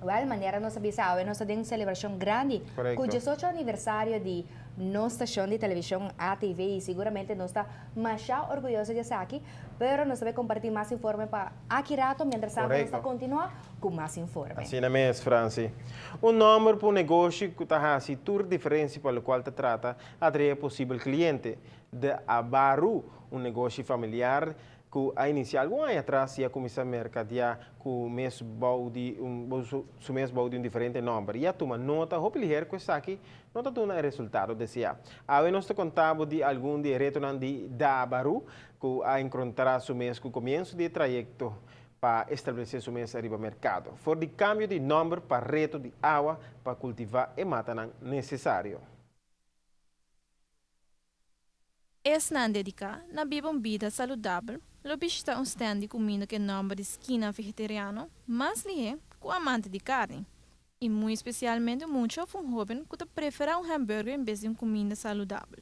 Wel, manera nos a bisa awe nos ta den celebracion grandi cu 18 aniversario di nos stacion di television ATV y siguramente nos ta masha orguyoso di esaki, pero nos ta bay comparti mas informe pa aki rato, mientras tanto nos ta continua cu mas informe. Asina mes, Franci. Un nomber pa un negoshi cu ta haci tur diferencia pa locual ta trata atrae posibel cliente. De Abaru, un negoshi familiar ku a inisiá algun aña atras i a kuminsá merkadiá ku mes bou di un su mes bou di un diferente nòmber i a tuma nota hopi liher ku esaki no ta duna e resultado deseá. Awe nos ta konta bo di algun di e retonan di Dabaru ku a enkrontrá su mes ku komienso di e trayekto pa establesé su mes ariba merkado, for di kambio di nòmber pa reto di awa pa kultivá e matanan nesesario. Esnan dediká na biba un bida saludabel lo bishitá un stènt di kuminda ku e nòmber di Skina Vegetariano mas lihé ku amante di karni, i muy spesialmente un mucha òf un hóben ku ta preferá un hamburger en bes di un kuminda saludabel.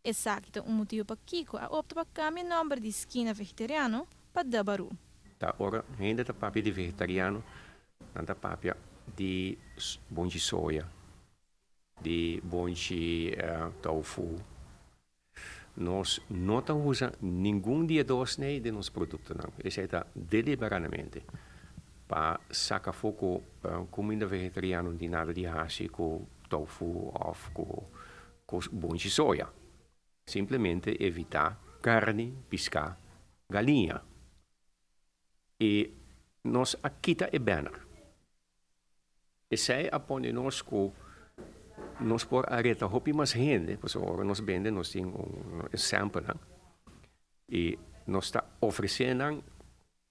Esaki ta un motibu pakiko a opta pa kambia e nòmber di Skina Vegetariano pa Dabarú. Ta ora hende ta papia di vegetariano, nan ta papia di bonchi soya. Di bonchi tofu. Nos no ta usa ningun di e dos nei den nos produktonan. Esei ta deliberadamente pa saka afó ku kuminda vegetariano no tin nada di hasi ku tofu òf ku bonchi soya. Simplemente evitá karni, piská, galiña. I nos a kita e banner. Esei a pone nos ku nos por a reta hopi mas hende, pasobra ora nos bende nos tin un samplenan i nos ta ofresé nan,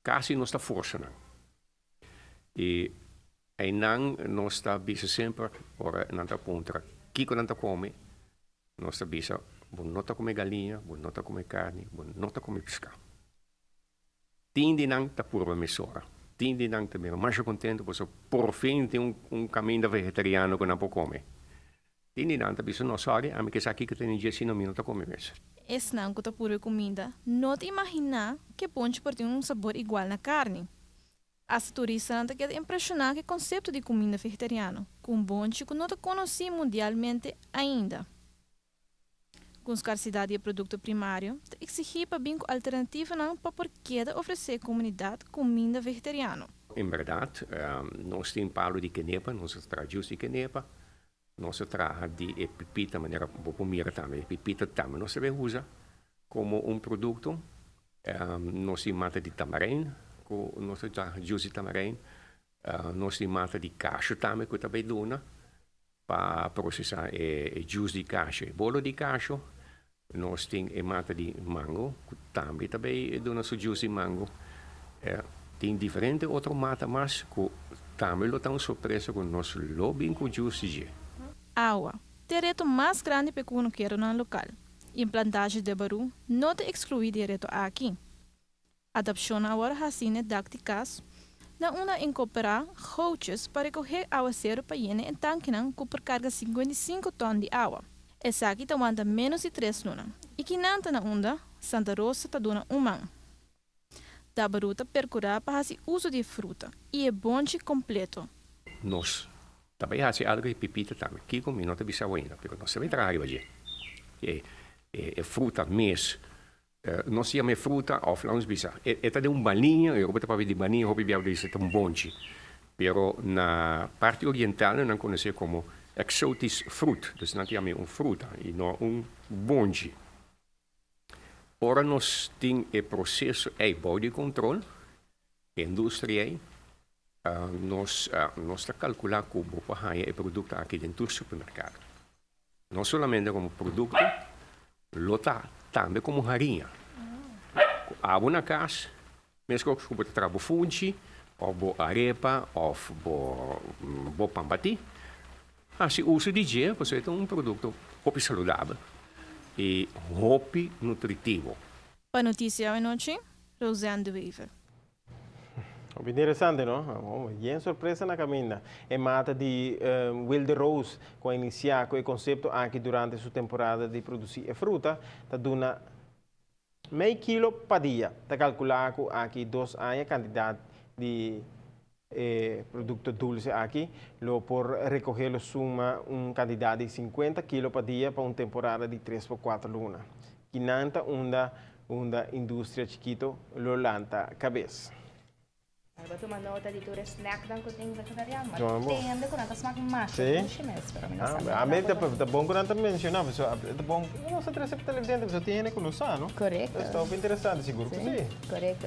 kasi nos ta forsa nan. I einan nos ta bisa semper ora nan ta puntra kiko nan ta kome, nos ta bisa bo no ta kome galiña, bo no ta kome karni, bo no ta kome piská. Tin di nan ta purba mesora. Tin di nan ta bira masha kontentu pasobra porfin tin un kaminda vegetariano ku nan por kome. Tin di nan ta bisa, No, sòri, ami ke sa kiko ta den dje, sino mi no ta kome mes. Esnan ku ta purba e kuminda no ta imaginá ku e ponchi por tin un sabor igual na karni. Asta turistanan ta keda impreshoná ku e konsepto di kuminda vegetariano, ku un bonchi ku no ta konosí mundialmente ainda. Ku un skarsidat di e produkto primario, ta eksigí pa bin ku alternativanan pa por keda ofresé komunidat kuminda vegetariano. En bèrdat, nos tin palu di kenepa, nos a traha jus di kenepa, nos a traha di e pipita, manera bo por mira tambe, e pipita tambe nos ta bay usa komo un produkto. Nos tin mata di tamarein, ku nos ta traha jus di tamarein. Nos tin mata di kashu tambe ku ta bay duna. Pa procesa e juice di casho, e bolo di casho, nos tin e mata di mango cu tambe ta bay duna su juice di mango. Tin diferente otro mata mas cu tambe lo ta un sorpresa cu nos lo bin cu juice di dje. Awa, t'e reto mas grandi p'e kunukeronan lokal, i e plantage de Barú no ta ekskluí di e reto aki. Adapshon awor hasi n'e dak di kas, na unda inkorporá gootjes pa rekohé awaseru pa yena e tankinan ku por karga 55 tòn di awa. Esaki ta wanta ménos di tres luna. I kinan ta na unda Santa Rosa ta duna un man. Dabaru ta perkurá pa hasi uso di e fruta i e bonchi kompleto. Nos ta bai hasi algu di pipita tambe. Kiko mi no ta bisa awo ainda, pero nos ta bai traha riba dje. E fruta mes Nos yama e fruta of laat nos bisa e ta den un baliña, e hopi ta papia di baliña, hopi bia bisa ta un bonchi. Pero na parti oriental nan konosé komo exotisch fruit, dus nan ta yama e un fruta i no un bonchi. Ora nos tin e proseso ei bou di kontrol, e industria ei, nos nos ta kalkulá ku bo por haña e produkto aki den tur supermerkado. No solamente komo produkto, lo ta tambe komo hariña. Ku abo na kas, meskos ku bo ta traha bo funchi, òf bo arepa, òf bo bo pan batí, hasi uso di dje pasobra e ta un produkto hopi saludabel i hopi nutritivo. Pa Noticia Awenochi, Roseanne de Wever. Hopi interesante, no? Oh, yen sorpresa na caminda. E mata di Wilde Rose, cu a inicia cu e concepto aki durante su temporada di produci e fruta, ta duna mei kilo pa dia. Ta calcula cu aki 2 aña cantidad di. E producto dulce aki lo por recoge lo suma un cantidad di 50 kilo pa dia pa un temporada di 3 pa 4 luna. Kinan ta unda unda industria chikito lo lanta cabes. Bo a tuma nota di tur e snacknan cu tin vegetariano? Ma Tuma bo. tende cu nan ta smaak masha Sí? dushi mes, pero mi no Ah, sa. a mi ta ta bon cu nan ta menciona, pasobra ta bon nos ta trece pa televidente, pasobra tin hende cu no sa, no? Correcto. Entonces ta hopi interesante, sigur cu sí. Correcto.